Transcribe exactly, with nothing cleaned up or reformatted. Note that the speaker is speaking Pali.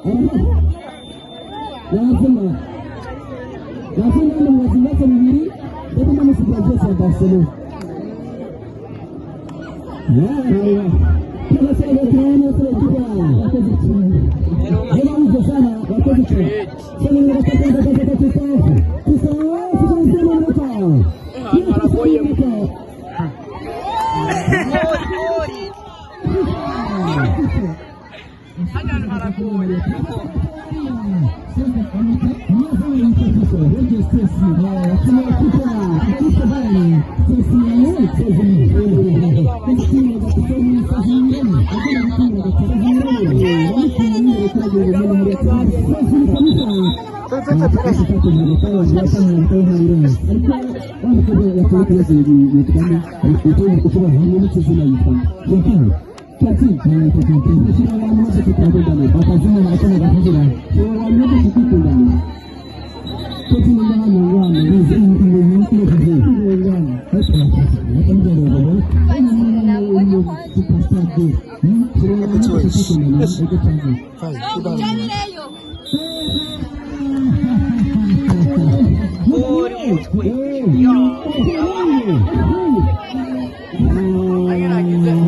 Langsung, langsung anda mengajukan sendiri, tapi nama sebelah jasa Barcelona. Ya, ya. Kita sudah bermain, sudah tiga. Memang di sana, waktu itu. Saya mengatakan kata-kata kita, kita, kita, kita, kita.